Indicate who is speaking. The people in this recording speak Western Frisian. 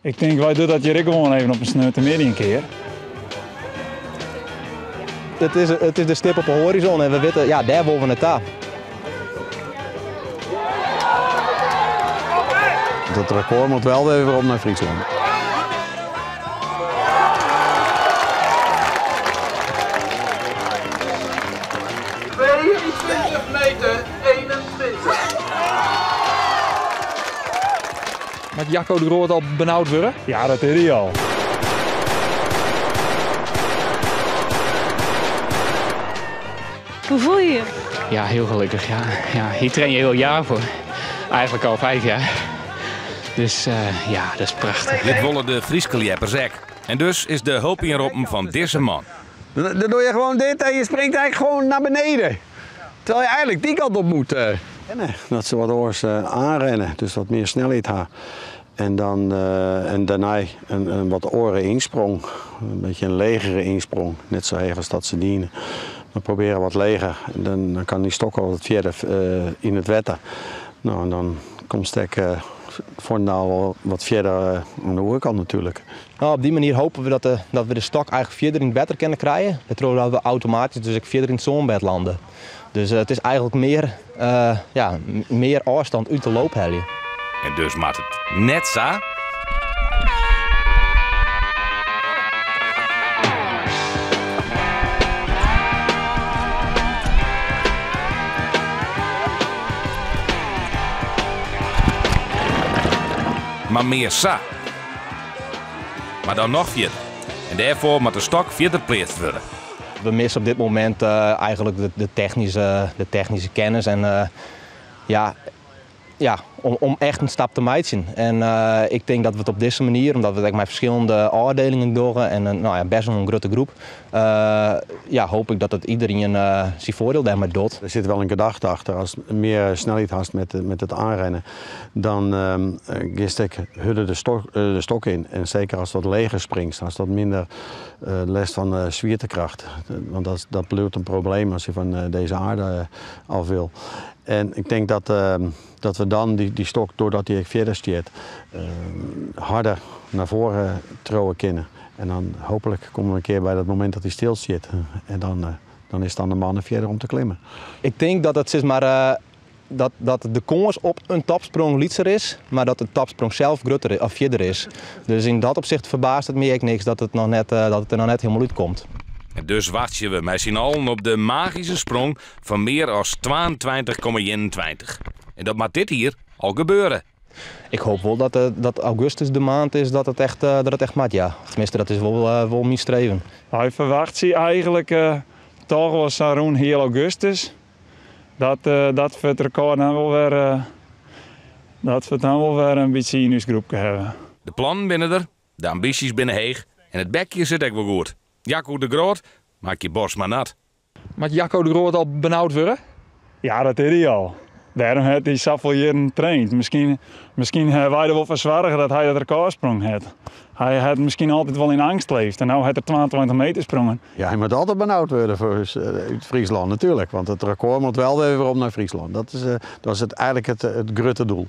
Speaker 1: Ik tink, wy dogge dat hjir ek gewoan even op in sneontemiddei in kear.
Speaker 2: It is, it is de stip op de hoarizon en we witte, ja, dêr wolle we nei ta.
Speaker 3: Dat rekôr moat wol wer werom nei Fryslân.
Speaker 4: Meter 21.
Speaker 5: Moat Jacco de Groot al benaud wurde?
Speaker 1: Ja, dat is hy al.
Speaker 6: Hoe fiele je je?
Speaker 7: Ja, hiel gelokkich. Ja. Ja, hjir train je hiel jaar foar. Eigentlik al 5 jaar. Dus ja, dat is prachtich.
Speaker 8: Dit wolle de Fryske ljeppers ek. En dus is de help ynroppen fan dizze man.
Speaker 3: Dan doe je gewoan dit en je springt eigentlik gewoan nei beneden. Terwijl je eigentlik dy kant op moat. Dat se wat oars oanrinne, dus wat mear snelheid ha. En, dan, en dêrnei in wat oare ynsprong, in bytsje in legere ynsprong, net sa heech as dat se diene. Dan probearje wat leger en dan, dan kin dy stok al wat fierder yn it wetter. No, en dan komst ek foarendalik wol wat fierder oan de oare kant natuerlik.
Speaker 2: No, op dy manier hoopje we dat we de stok eigentlik fierder yn it wetter kinne krije, wêrtroch we automatysk dus ek fierder yn it sânbêd lande. Dus it is eigentlik mear, ja, mear ôfstân út de loop helje.
Speaker 8: En dus moat it net sa. Mar mear sa. Mar dan noch fierder. En dêrfoar moat de stok fierder pleatst wurde.
Speaker 2: We misse op dit momint eigentlik de technyske kennis en ja, om echt in stap te meitsjen. En ik tink dat we it op dizze manier, omdat we it ek mei ferskillende ôfdielingen dogge en no ja, bêst wol in grutte groep, ja, hoopje ik dat it iderien syn foardiel dêrmei docht.
Speaker 3: Der sit wol in gedachte achter. Ast mear snelheid hast mei it oanrinnen, dan giest ek hurder de stok yn. En seker ast wat leger springst, hast wat minder lêst fan swiertekrêft. Want dat bliuwt in probleem as je fan dizze aarde ôf wol. En ik tink dat we dan dy stok, trochdat dy ek fierder stiet, harder nei foaren triuwe kinne. En dan hooplik komme we in kear by dat momint dat hy stil sit. En dan is it oan de mannen fierder om te klimmen.
Speaker 2: Ik tink dat it sis mar, dat de kâns op in topsprong lytser is, mar dat de topsprong sels grutter is, of fierder is. Dus yn dat opsicht ferbaast it my ek niks dat it der noch net hielendal útkomt.
Speaker 8: En dus wachtsje we mei syn allen op de magyske sprong fan mear as 22,21. En dat moat dit jier al gebeure.
Speaker 2: Ik hoopje wol dat augustus de maand is dat it echt moat, ja. Teminsten, dat is wol myn streven.
Speaker 1: Hy ferwachtsje eigentlik dochs wol sa rûn heal augustus. Dat we it rekôr dan wol wer, dat we it dan wol wer in bytsje yn ús groepke hawwe.
Speaker 8: De plannen binne der, de ambysjes binne heech en it bekje sit ek wol goed. Jacco de Groot, meitsje je boarst mar nat.
Speaker 5: Moat Jacco de Groot al benaud wurde?
Speaker 1: Ja, dat is hy al. Dêrom hat hy safolle jierren traind. Miskien hawwe wy der wol foar soarge dat hy dat rekôrsprong hat. Hy hat miskien altyd wol yn eangst leefd en no hat er 22 meter sprongen.
Speaker 3: Ja, hy moat altyd benaud wurde foar ús út Fryslân natuerlik. Want it rekôr moat wol wer werom nei Fryslân. Dat is it, eigentlik it grutte doel.